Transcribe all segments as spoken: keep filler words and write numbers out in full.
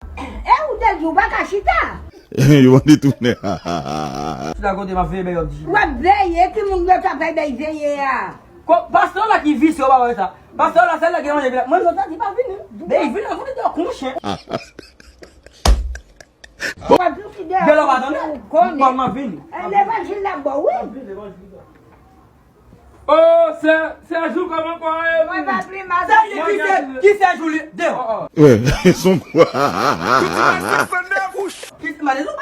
E ou te di ou pa ka chita? Yo mande tounen. Chita kote m ap veye bèy yo di. W ap veye, ki moun yo t ap bay bèy veye a? Ko- Pastè la ki visye w pa wè sa. Pastè la sèl la ki manje vle. Mwen jodi a di pa vini. Bèy vini anvan de kon chen. W ap di ki de Gèlè w pa tande. Ou konnen. Bon, m ap vini. E levanjil la bon, wi. Oh, sè, sè Jou kòman kò a ye? Mwen pa pli mal. Sè Jou ki sè, ki sè Jou li? Deyò. Wè, son kwa. Ki sè Jou?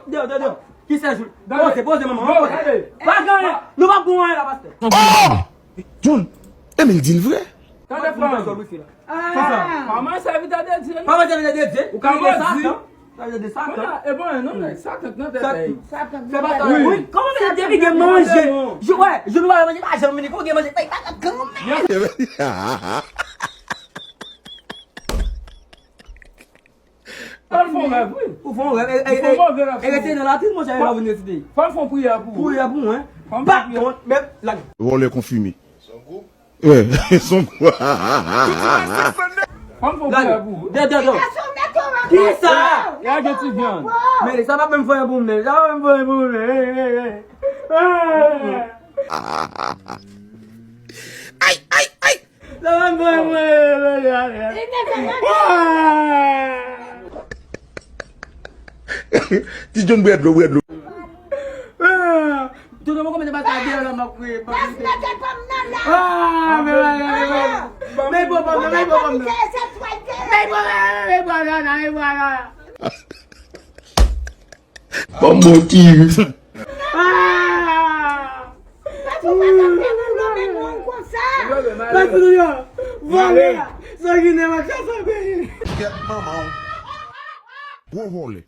Deyò, deyò, deyò. Ki sè Jou? Poze, poze manman. Poze. Gade. Pa gen anyen. Nou pa bon anyen la, pastè. Oh! John, Emil di l vre. Gade frè m. Kisa? Kòman sèvitè de Dye? Kòman sèvitè de Dye? Ou ka modi. Sèvitè de Satan. Mwen la, e bon, non, nèg Satan k nan tèt Satan. ay. Satan. Se pa sa. Wi. Wi. Kòman se depi gen manje? Jou, wè, jou nou pa manje, pa janm vini. Kòman gen manje? Sa pa ka granmè. Al fè yon rèv, wi. Ou fè yon rèv. E, e, Ou fè yon move rèv. E rete nan latrine, monchè, e pa vin resite. Fò m fè yon priyè pou ou. Priyè pou mwen. Fò m fè Pa priyè. Kont, men, la. Vòlè konfime. Wè, son kwa. Fò m fè yon priyè pou ou. De, de, de. Gason, mete w an Kisa? Ya gen ti vyann. Men sa pa menm fè pou mwen. Sa pa menm fè pou mwen. Hey, hey, hey. Ay, ay, ay. Sa pa menm fè pou mwen. Li mete w an Ti John, bwè dlo, bwè dlo. Tout moun konn mete bagay deyò la, m ap kriye. Pas mete pòm nan la. Ah, men bagay, men bagay. Men bon, bon, men bon, bon. Kite se twal te. Men bon, men bon, men bon. Bon, bon, ti. Ah! Pas ou pa tande pou nou men nou konsa. Pas nou yo. Vòlè. Sanginè, machè, sanginè. Kèt manman w. Gwo vòlè.